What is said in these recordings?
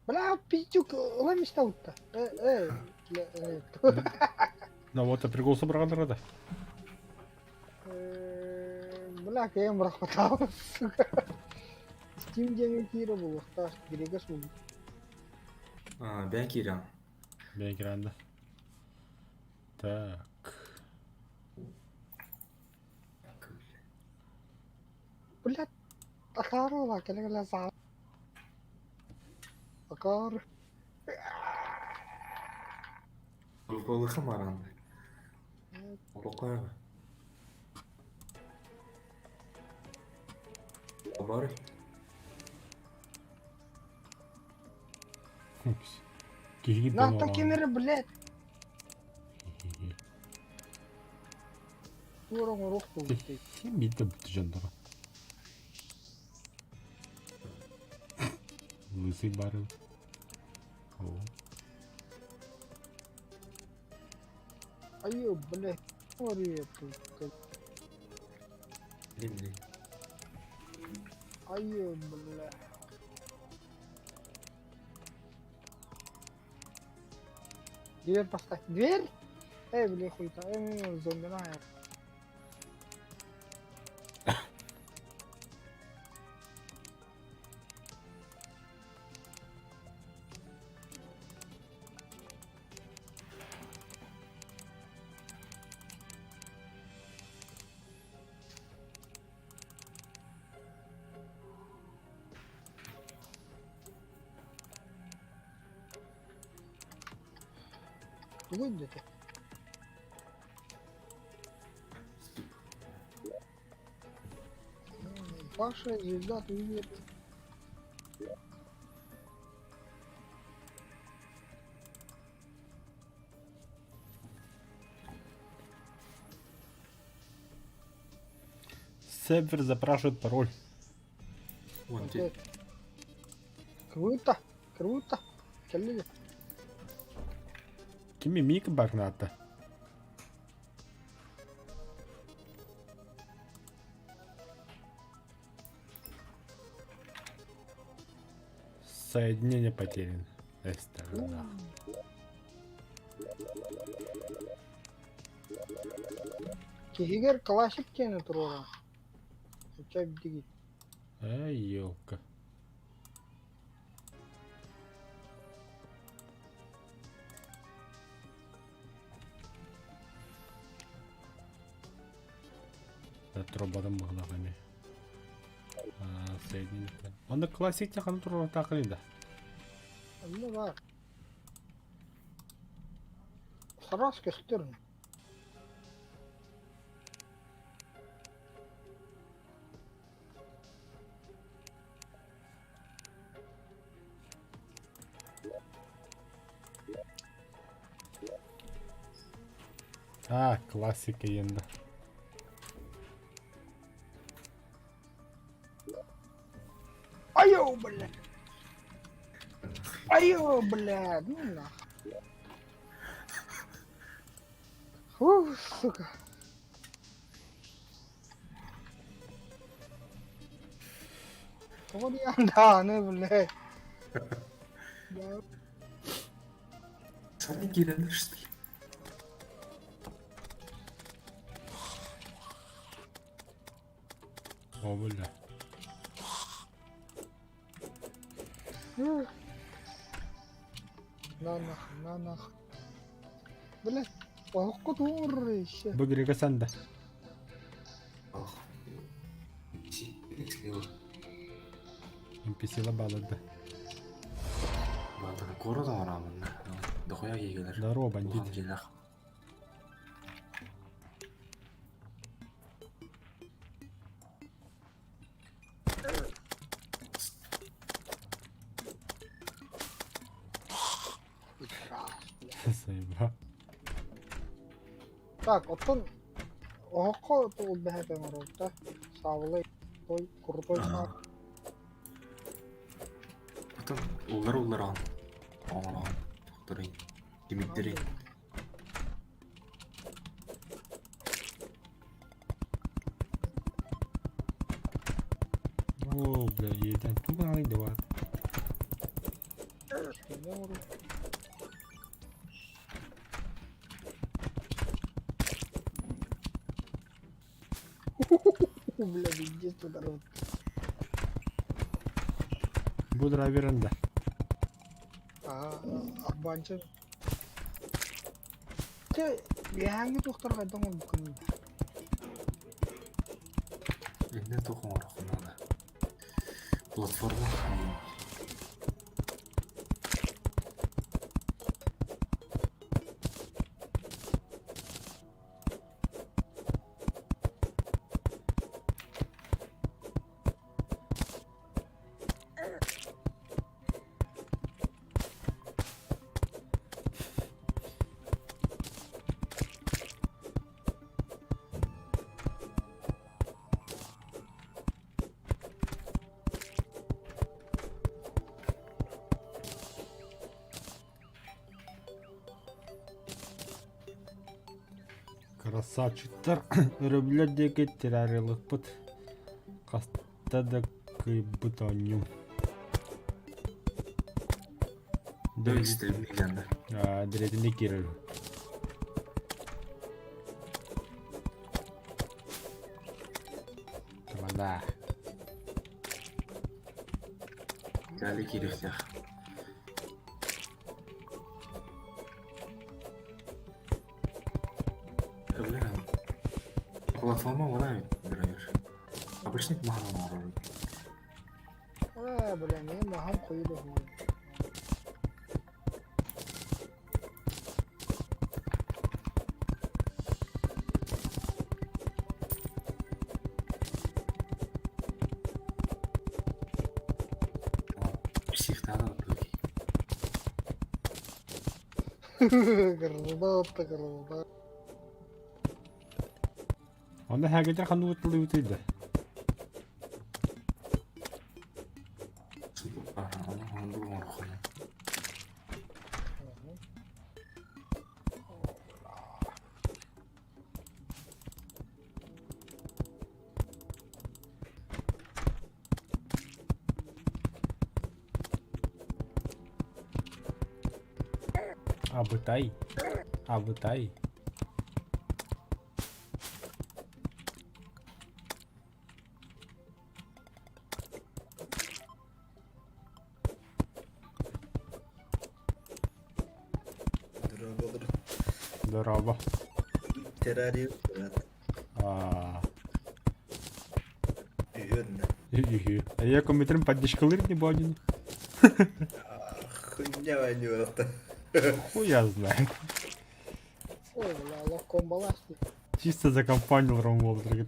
Бля, пиздюк, ылан истэ Э, э, э, Да вот, прикол собралар да. Бля, кэм бырахпатаабын, сука. Steam диэҥҥэ киирэ буолуохтаах, Грегас буолбут. А, бэйэн киирэҕин. Бэйэн киирэн да. Так. Блядь, акаарыла, кэлэ-кэлэ саа. Акаары. Улахан баран. Улахан. Бар. Киһи На, ким эрэ, блядь. Туора оҥоруох буолбут Ким биирдэ бүтү дьонноро. Лысый бары. О. Айыы, блядь, тут. Билим Айыы, бля. Дверь поставь. Дверь? Эй, бля, хуйта. Эй, зомби на. Тугуй диэтэ? Паша, звезда, ты умер. Сервер запрашивает пароль. Вон ти. Круто, круто. Кэллилэр. Кими мик барната? Соединение потеряно. Эстерна. Киһигэр классик диэни туруора. Чэбдигит. Эй, елка. Трубадан быһылаах эми. Соединение. Онно классик таханы туруортаахын да. Онно баар. Сараас көстөр. А, классика енді. Айо, бля. Айо, бля. Ну нах. Фу, сука. Тоҕо диэн даҕаны, бля. Сами киирэннэр что ли? О, бля. На нах, на нах. Бля, оһоххо тур еще. Бу Грига санда. Ох. NPC-ла балады. Баатана куорат оҥороомунна. Дохуя киһилэр. Здорово, бандит. Улахан дьиэлээх. Заебал. Так, оттон оһоххо тугул бэһэт оҥороллор. Саабылай, той, крутой Аа. Потом уллар уллараҕын. Оҥороҕун. Тохторун. Тимирдэрин. О, бля, едем. Тут надо давай. Кини оҥоруу. Бля, пиздец тутарбыт. Бу драйверын да. Аа, арбаанчы. Чэ, үөһээҥҥи туохтар хайдах оҥорбуккунуй? Иннэ туох оҥоруоххун наада. Платформа хайыы. Красавчиктар өрөбүллэр диэки террарилыкпыт хаста да кыйбыт оонньуум. Дэриэтинэ киирэр. Тамада. Кэлэ киириэхтээх. Бля, платформа вона драйвер. Обычный маһан оҥорор. Аа, бля, мин маһам хойу да Психтаан Кырылда кырылда. Онно хагыдыр хануу тылы да. Абытай. Абытай. Дорооболор. Дорообо. Террариум. Аа. Үһүөн. Үһү. Я компьютерым поддержкалыр не бодин. Хуйня вонюра. Хуя знает. Ой, бля, ловком баласти. Чисто за компанию Ромвол дорогие.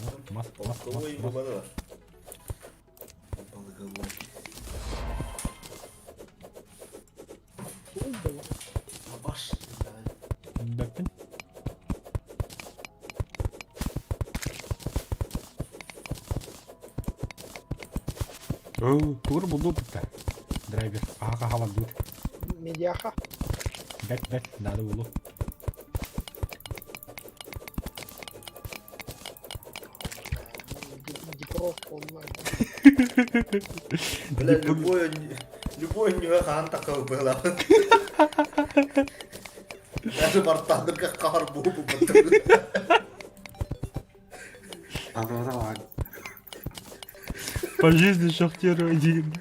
Мас, мас, мас, Полковой мас. бар. Полковой. Ой, бля. Баш. Бэппин. Оо, тур булду бутта. Драйвер. Ага, халан дур. Медиаха. Бэт, бэт, надо булу. Дипров онлайн. Бля, любой, любой нюа хаан такой было. Даже бартандырга кар бу бу. Давай. По жизни шахтер один.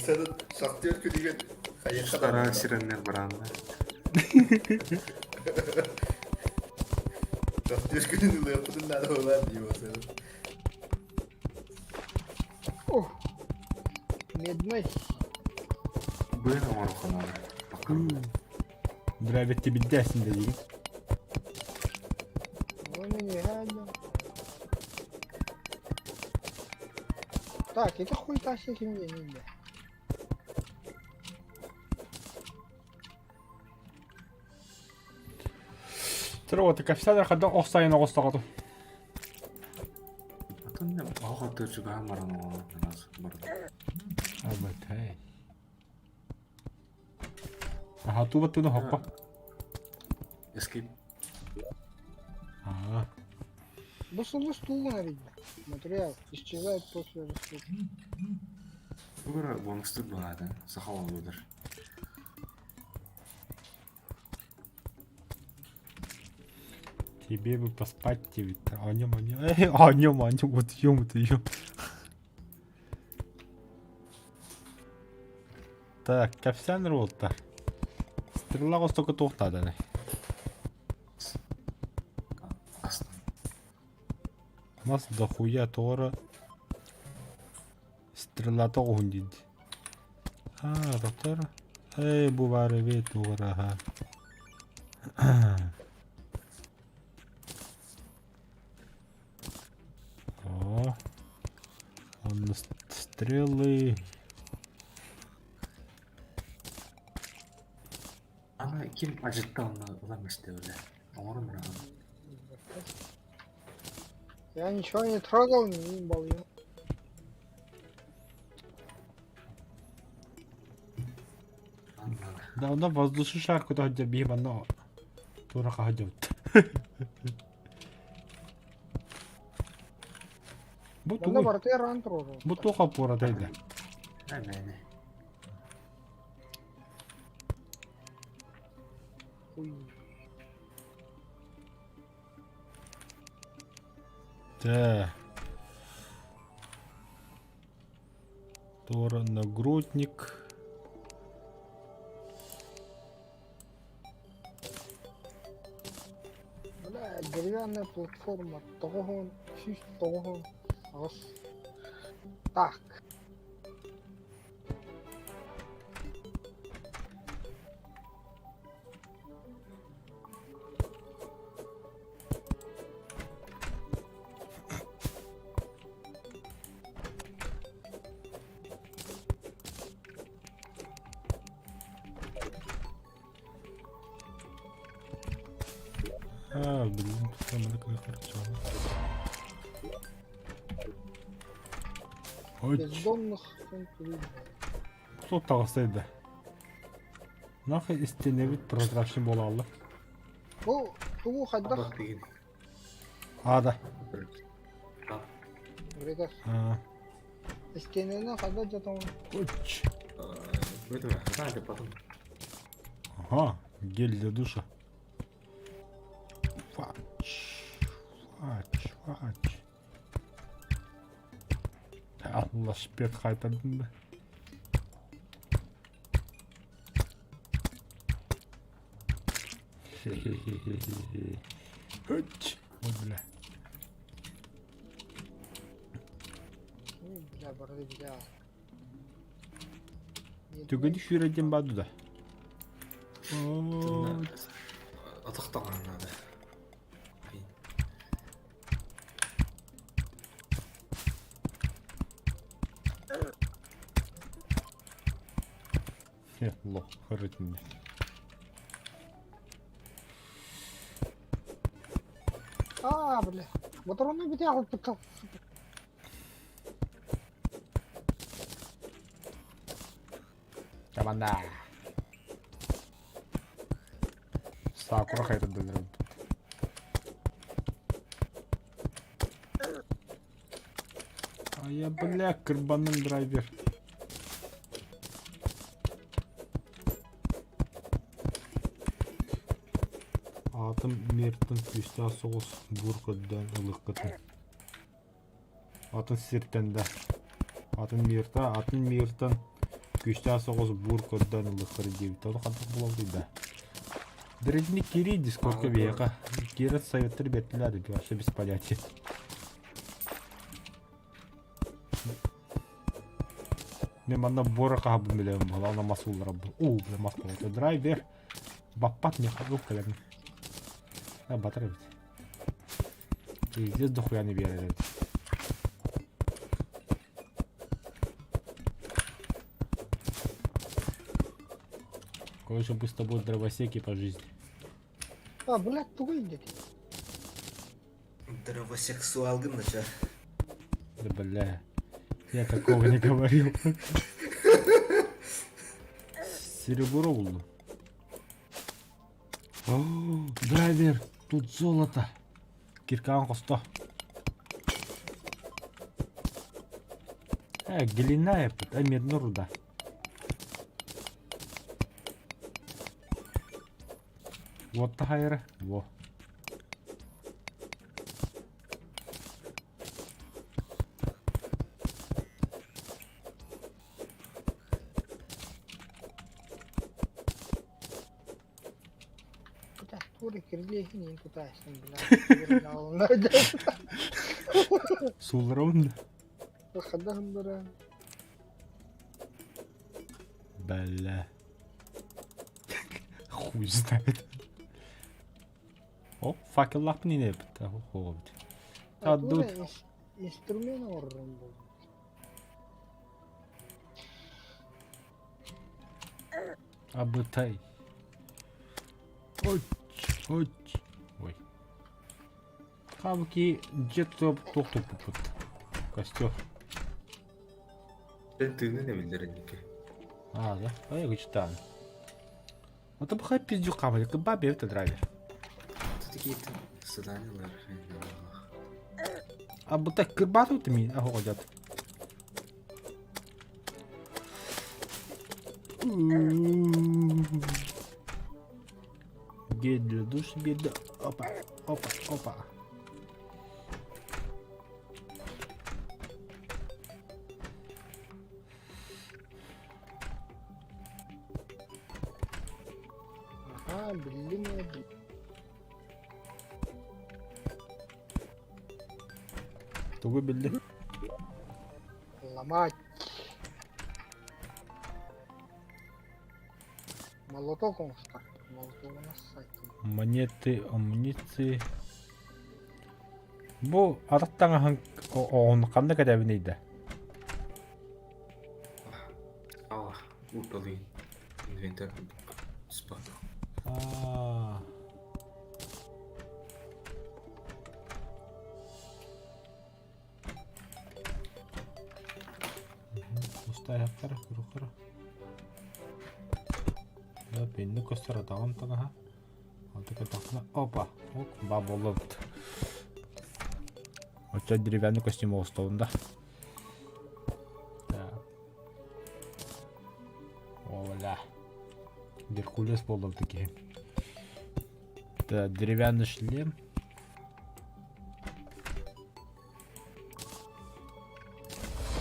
Сен шахтер күнүгө каяка Кара сиреннер баранда. Шахтер күнүн ылыаппытын надо была диво сен. О, медный. Быын оҥоруохха Драйвер тебе десен дедиги. Ну, не Так, это хуй та всяким не не Тро, так официально хада офсайн оҕостоҕоту. Атын оҕо чугаһан баран оҥорор барда. Абатай. Аха, туба туна хоппа. Escape. Аа. Бу сулус туулун арыйда. Материал исчезает после раскопки. Бүгүн бонустук баҕаатын саха олугар. Тебе бы поспать тебе. Анем, анем. Эй, анем, анем, вот ем, это ем. Так, кэпсээн буолта. Стрела остока туохтааданы. Мас дохуя тоҕо Стрелата оҕуһун диид. Аа, доктор. Эй, бу баар эбит тугураха. О, онно стрелы. Аны ким ажытта онно ылан истэбилэ. Оҥорон бараҕын. Я ничего не трогал, не ебал я. Да, онно воздушный шар куда сылдьар биһи манна туора хаһа Бу Манна тугуй? барыта ран турар. Бу туох опора да? Эбэни. Хуй. Да. Тора нагрудник. Бля, деревянная платформа. Тоҕоһон, 109 аҕыс. Так. А, блин, тут Ой, Бездомных Кто таҕыстайда? Нахуй истинэбит прозрачный буолааллар. Бу тугу хайдах Деген. Аада. Грегор истиэнэни хайдах дьатаҥ Уч. Выдавай, хатаан потом. Ага, гель для душа. Фач, фач, фач. Алла шпет хайтардын да. Үч. Ой, бля. Бля, барды бля. Түгүнү сүүрэрдин баду да. Атахтаҕан наада. Лох, хырытын. А, бля. Боторону бите алыппыта. Команда. Сакура хайрдын. А я, бля, кырбанным драйвер. Аатым Мертон күүстээх соҕус бур көрдөөн ылыаххытын. Атын сиртэн да. Атын Мирта, атын Миртон күүстээх соҕус бур көрдөөн ылыаххар диэбит. Ону хантан булабытый да? Дредни киирии дискордка биһиэхэ. Киирэн советтар бэртилэр вообще без понятия. Мен манна буора хаһабын билэбин буолла, ана мас улларабын. Уу, бля, мас буолла. Драйвер. Баппат не хабыл кэлэн. А, батар эбит. Пиздец дохуя не биэрэр эбит. Короче, мы с тобой дровосеки по жизни. А, блядь, тугуй диэти. Дровосексуалгын нача. Да бля. Я такого не говорил. Серебро булдум. О, драйвер, тут золото. Киркаҕын хосто. Глина эппит, а медная руда. Вот тахайра, во. Куда? Тура кирилиһин тутаасың бля. Суулларабын да. Хадахын бара. Бля. Хуй знает. О, факеллаах инебит. Хообит. Тура инструмент оррон был. Абытай. Ой, ой, ой. Хабки дьиэ туох туппуппут. Костер. Sen тыынын эбиллэр инники. А, да? А я читаю. А то бхай пиздю камали, кыба бевте драйвер. Это такие-то заданиялар. А бу так кырбату ты ми, ага, дят. Гель для душа, гель для... Опа, опа, опа. Аха, биллим ээ. Тугу биллим? Ломать. Молоток оҥостор. Молотогунас сайтым. Монеты, амуниции. Бу атах таҥаһын оҕону ханна кэтэбиний да? Алла, уталый инвентарь спа. Аа. Устайахтар, курухара. Да, пенни көстөр атаҕын таҥаһа. Отакатахна, опа, ок, ба боллобут. Оччо деревянный костюм оҕустубун да. Так. Оля. Геркулес буоллум такие. Это деревянный шлем.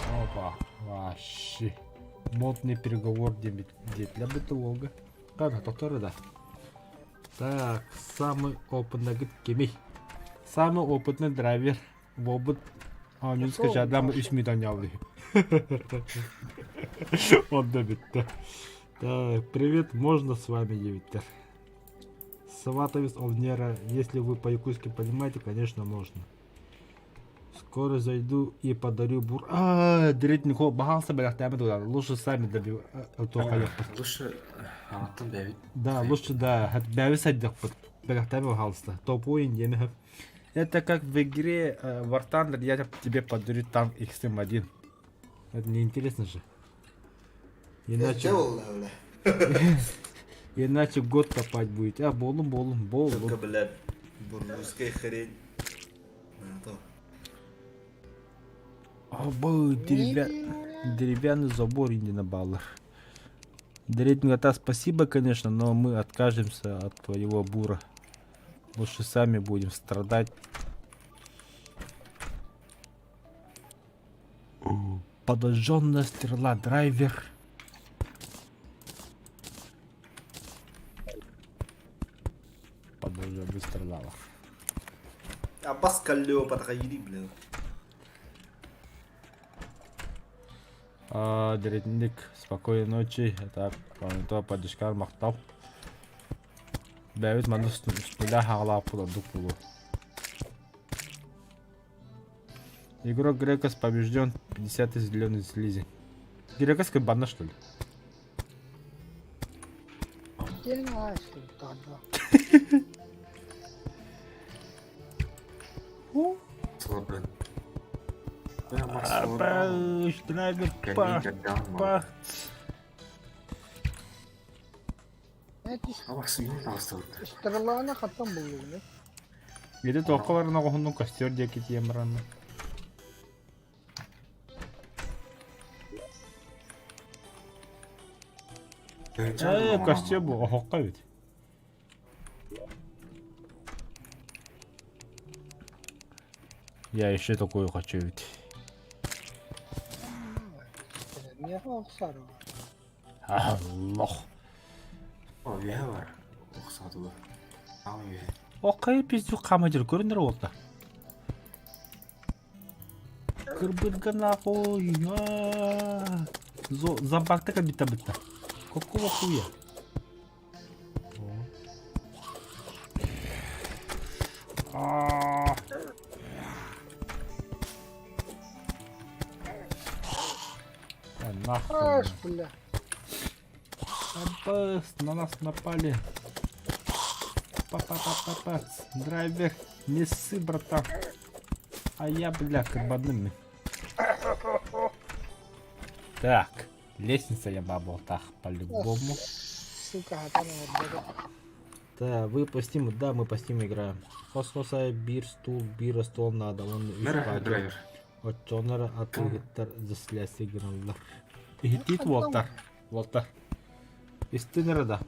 Опа, вообще. Модный переговор для бытового. Как доктора, да. Так, самый опытный кимий. Самый опытный драйвер. Опыт. А, не скажи, адам үс медаль Он добит. Так, привет, можно с вами, Евитер? Сватовец Овнера, если вы по-якутски понимаете, конечно, можно. Скоро зайду и подарю бур... А, Дретников, бахался, блядь, лучше сами добив... Лучше аттан бэбит. Да, лучше, да, бэбит сайдахпыт. Бэлэхтээми хаалыста. Топуин диэн Это как в игре War Thunder, я тебе подарю танк XM1. Это неинтересно же. Иначе... Иначе год копать будете. А, болум, болум, болум. Только, блядь, буржуйская хрень. Абы, деревя... деревянный забор инди на баллах. Дреднигата, спасибо, конечно, но мы откажемся от твоего бура. Лучше сами будем страдать. Подожженная стрела, драйвер. Подожженная стрела. Аббас Каллео подходили, блин. А, Дредник, спокойной ночи. Так, то поддержка махтал. Бэбит манна устуля хаалааппыт ордук буолуо. Игрок Грекос побежден 50 зеленый слизи. Грекос кабана что ли? Диэн аайсылтаада. Слабый. Прямо Драйвер пах, пах. Стреланы хаттан буллугуну. Ити туохха баран оҕоһуннун костер диэки тиийэн баранна. Ээ, костюм бу оһоххо эбит. Я еще такую хочу эбит. Миэхэ охсор. Аллах. О, үөһэ бар. Охсаатыга. Аҕам үөһэ. Окей, пиздюк хаамадыр көрүнэр уолта. Кырбырга нахуй. Зомбакта кабита бытта. Какого хуя? А. Нахуй. Аш, бля. Абас, на нас напали. Па-па-па-па-па. Драйвер, не ссы, братан. А я, бля, кабаными. Так, лестница я бабал так по-любому. Сука, хатан оҥорбото. Да, вы по Steam, да, мы по Steam играем. Хос-хосай, бир, стул, бир, стол надо. Он Мэр драйвер. Оччонор атыыһыттар засляси гыналлар. Иһитиит уолтар. Уолтар. Истин да.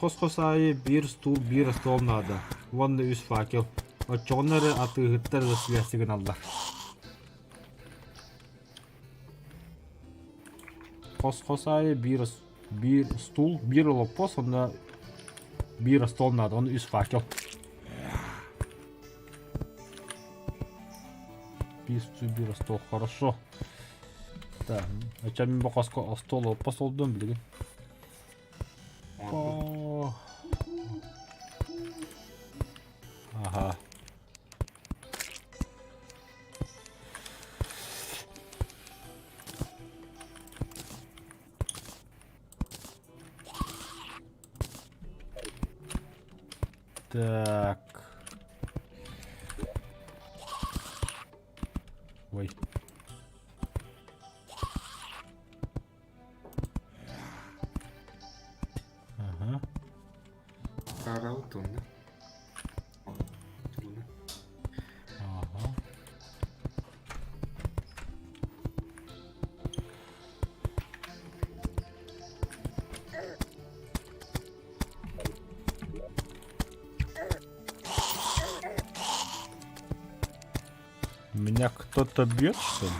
Хос-хос аайы биир стул, биир остуол наада. Уонна үс факел. Оччоҕуна эрэ атыыһыттар засляси гыналлар. Хос-хос аайы биир, биир стул, биир олоппос, онно биир остуол наада, уонна үс факел. Биир стул, биир остуол, хорошо. Так, оччо мин бу хоско остуол олоппос олдум билигин. О. Ага. Так. Ой. Ага. Караут онно. Ага. Меня кто-то бьет, что ли?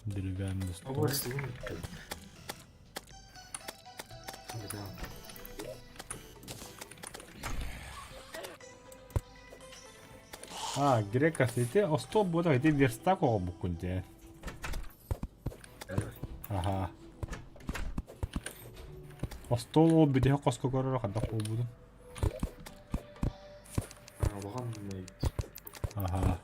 Деревянный стол. А, грека ити остуол буолар ити верстак оҕобуккун дии. Аха. Остуол ол бүтэһик хоско көрөр хайдах буолбутун. Аха.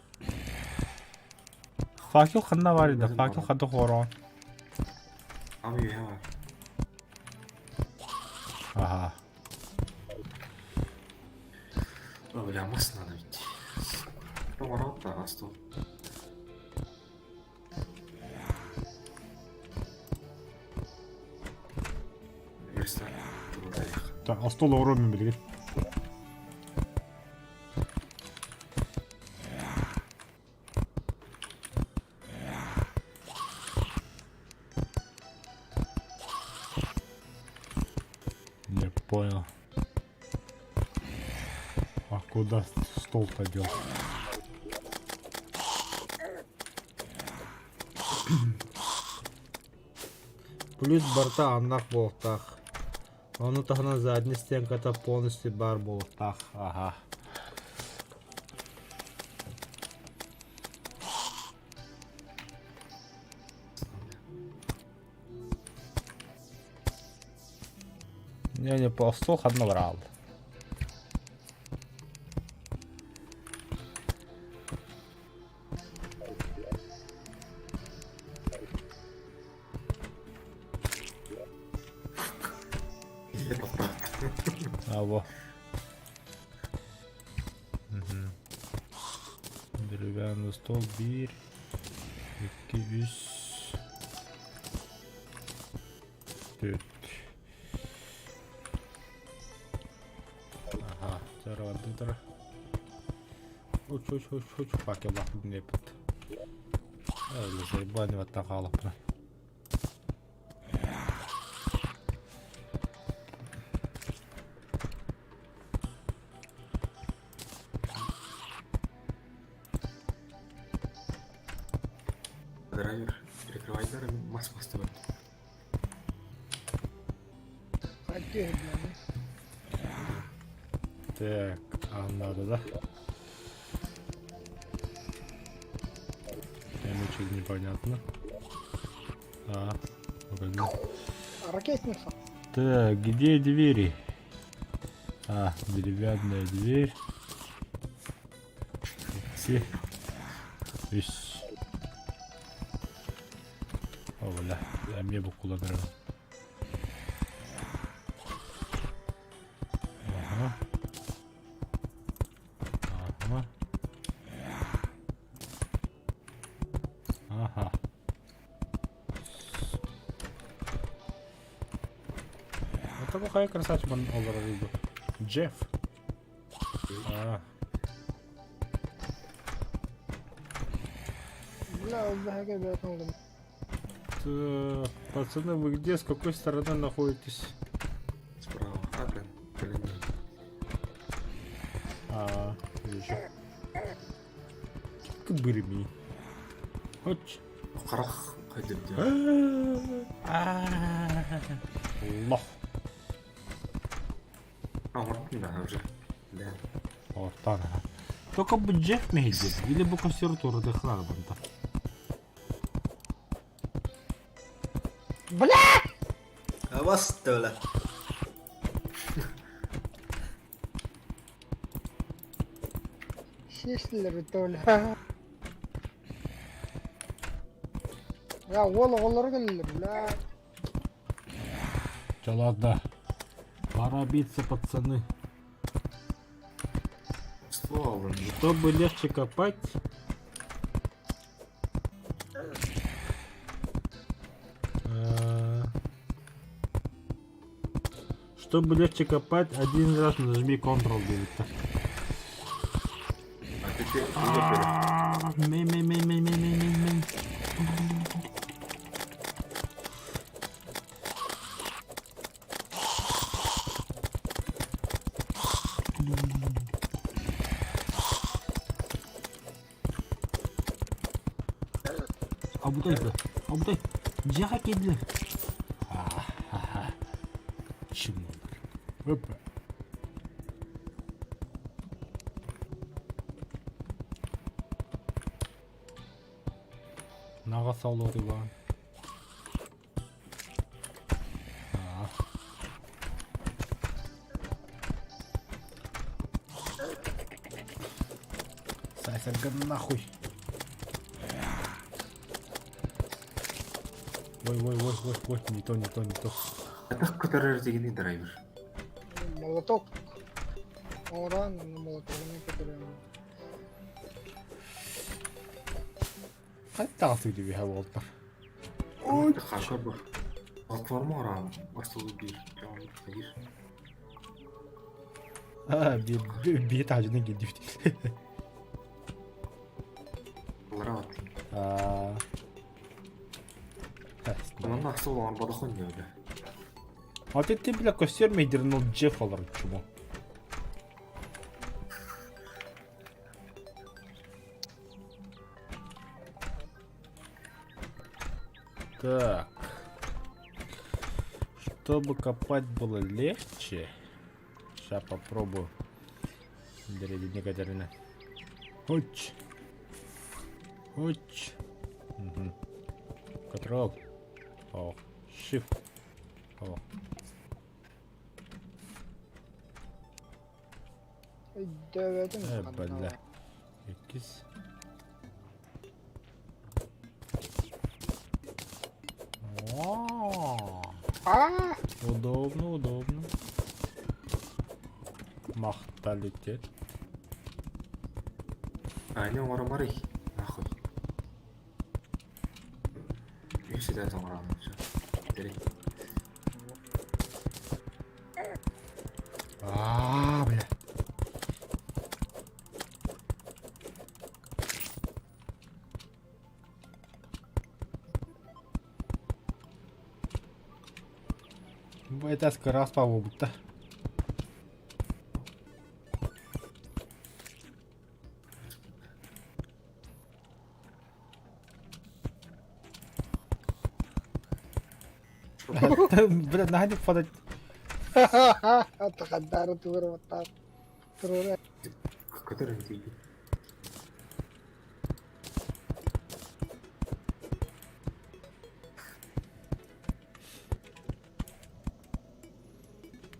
Факел ханна бар еді? Факел ханна хороон? Аха. Бля, мас надо ведь. Поворот, а стол. Верстак. Так, остуол оҕуруо мин билигин. Не понял. А куда стол-то дел? Плюс борта аннах буолуохтаах. Ону таһынан задний стенката полностью баар буолуохтаах. Ага. Не, не, остуол ханна бараал. Аво. Деревянный стол биир, икки, үс, түөрт. Аха, чаравардыктара. Уч, уч, уч, уч, факеллаах диэппит. Ээ, заебали хаалаппына. Драйвер, перекрывайдар мас мастыбын. Хайдыы иһиллэни. Так, а надо, да? Прямо что-то непонятно. А, погоди. Ракетница. Так, где двери? А, деревянная дверь. Все. Үс. О, бля, эмиэ буккуланарым. Ага. Ага. Ага. Это бухая красавчик он олорор Джефф. А, Бля, ол бэһэгэ бэйэтин ылым. Так, пацаны, вы где, с какой стороны находитесь? Справа. А, блин, блин. А, вижу. Кыбырми. Хоч. Харах хайдыр диэн. Лох. А, оҥорбутум да уже. Да. Ортан. Только бы Джефф мейдир. Или бу костер турды хларбанта. Бля! Абас төөлө. Сиэстилэр бүттэ Я уол оҕолоро кэллилэр, бля. Да ладно. Пора биться, пацаны. Ствол ыллым. Чтобы легче копать. Чтобы легче копать, один раз нажми Ctrl, говорит. А ты ты ты Ме ме ме ме ме ме ме ме. Абутай да. Абутай. Дьиэҕэ киирдилэр. Чмолар. Опа. Наҕа солор Иван. А. Сасерга нахуй. Ой, ой, ой, ой, ой, не то, не то, не то. Атах көтөрөр дигини драйвер. Молоток. Оҥорон, онно молотогунан көтөрөм. Хайдах түбүһэ буолтар. Ой, хаша бар. Платформа оран. Бастылы бир. Бир. А, бир тажына келдибит. Лара от. А. Онон ахсыл оҥор бодохон ньүөлэ. А ты ты бля костер мейдернул Джефф олар чмо. Так. Чтобы копать было легче. Сейчас попробую. Деревня Хоч. Хоч. Угу. Control. О, Shift. О. Өйдөөбөтүм Э, ханна. бля. Иккис. О, Аа! Удобно, удобно. Махталитет. Аня оҥоромарый. Нахуй. Үс этэ оҥорон. Бери. А, бля. Это раз будто. Бля, наһаа подать. Тахадары туруорбаттаах. Туруора. Который тиийдим.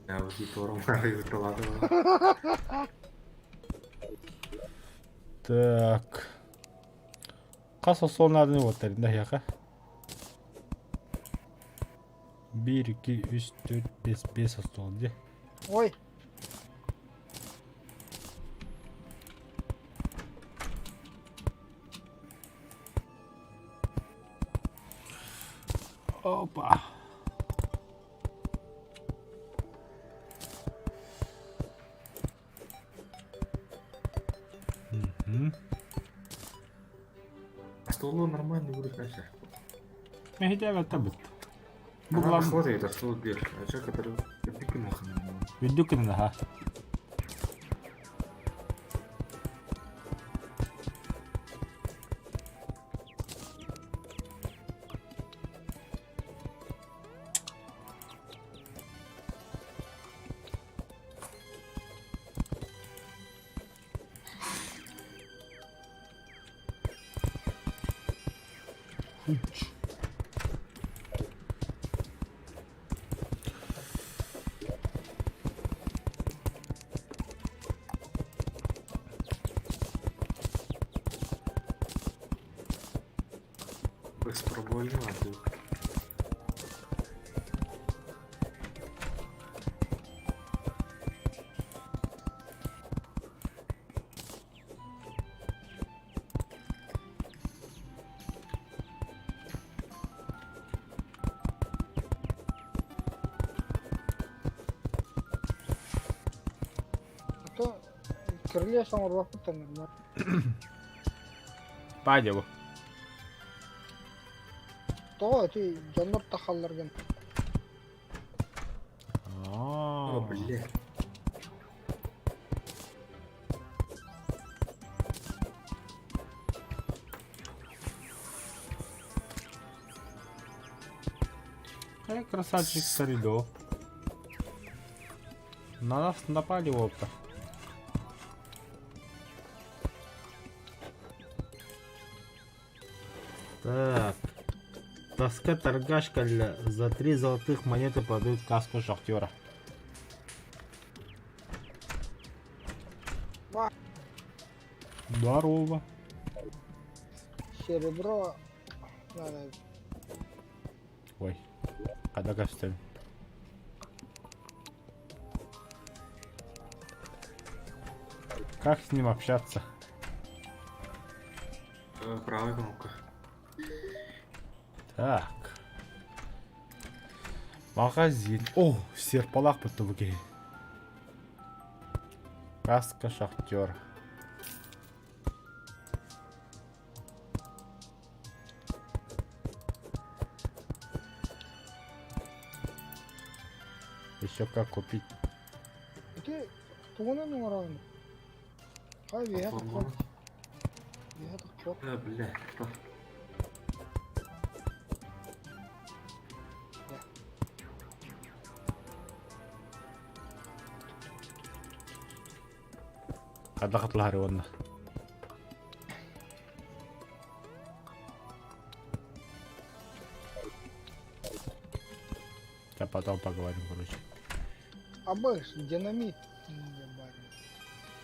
Я вот тором Так. Хас остуол нааданы уоттарында эһиэхэ? Биир, икки, үс, түөрт, биэс, биэс остуол дии. Ой, Опа. Мгм. Остуолу нормально будет дальше. Эһитээбэттэ быт. Бу Она главный хватает, остуол бир. А че, который үрдүк нахуй. үрдүк гына Хуч. Без проблем, а ты. а то кирилиэс оҥорбоппут нормально. Паня бу. Тоҕо ити дьоннор тахалларгын О, бля. Какой красавчик коридор. На нас напали волка. Так. Тоска торгашка для... за три золотых монеты продают каску шахтера. Ва. Здорово. Серебро надо. Ой. Когда костюм? Как с ним общаться? Правая кнопка. Так. Магазин. О, серпалах бутылки. Каска шахтер. Еще как купить. Ити тугунан оҥороҕун? Хай биһиэхэ Платформа. биһиэхэ тохтуох. А, бля. Что? Хайдах атылаһары уонна. Да потом поговорим, короче. Абыш, динамит. Ебать.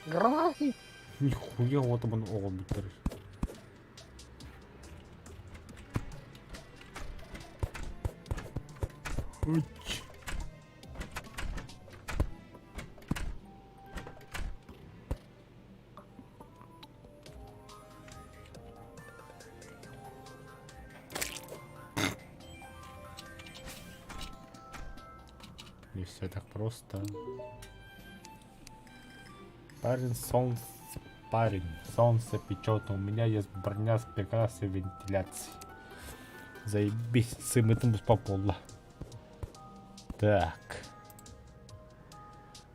Гранаты. Нихуя вот он оҕо бүтэр. Уч. Не все так просто. Парень, солнце, парень, солнце печет, у меня есть броня с прекрасной вентиляцией. Заебись, сымытым по пола. Так.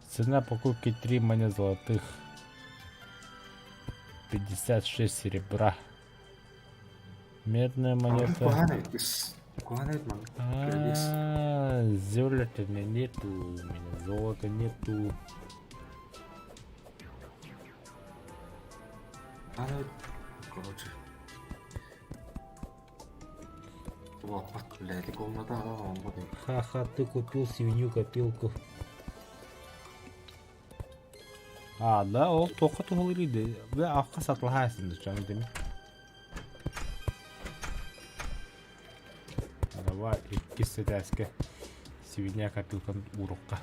Цена покупки 3 монет золотых. 56 серебра. Медная монета. Поганий якийсь. Куһаҕан эбит маннык. Кирилиэс. А, золота у меня нету, у меня золота нету. Аны короче. Улааппат блядь, комната аҕа Ха-ха, ты купил свинью копилку. А, да, ол туохха туһалыыр да, бля, ахха сатылаһаасın да чаң дemi. Давай, иккис этээскэ свинья копилканы уурукка.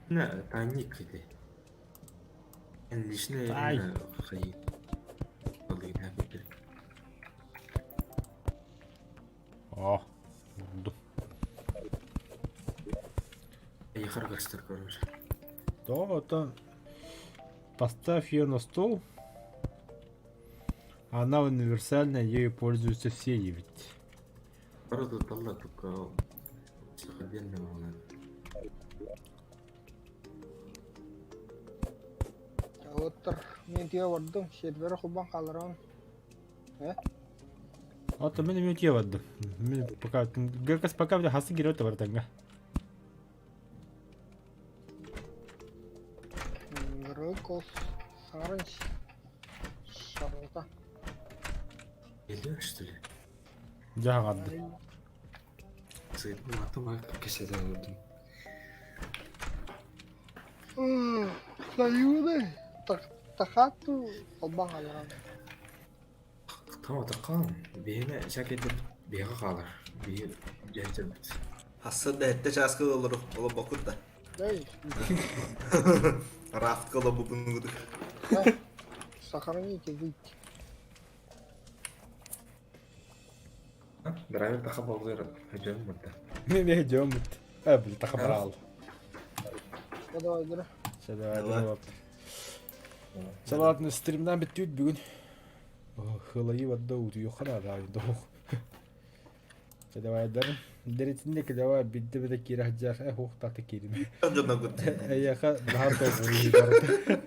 Не, тайник ити. Эн личный Ай. хайы. О, урдум. Эйхар көстөр короче. То, это поставь ее на стол. Она универсальная, ею пользуются все ведь. Бары туталлар только отдельно надо. Оттор мен тиэ бардым, сервері хубан қалырам. А то мен эмиэ бардым. Мен пока Гекас пока бля хасы кириэт бартанга. Рыкос сарынч шарылта. Geliyor что ли? Дьаһаҕарды. Сыйдым атым кесede olurdum. Союзы тахату холбан қалырам. Tamam takkan. Bihine şak edip bihe kalır. Bihe gerçekten. Хасса да этте чааска олору олобокут да. Эй, Рафтка олобубун гудук. сохраните выйти. Драйвер таха болдыр. Hocam burada. Мен не жомут. А, бил тахабрал. Давай, давай. Давай. Салатны стримнан бүттүт бүгүн. Хылайы бадда утуйохана да дох. Давай дар. Деретинде давай бидде биде кирах жах э хох таты кирим. Жоногут. Эйяха нахар то бури бар.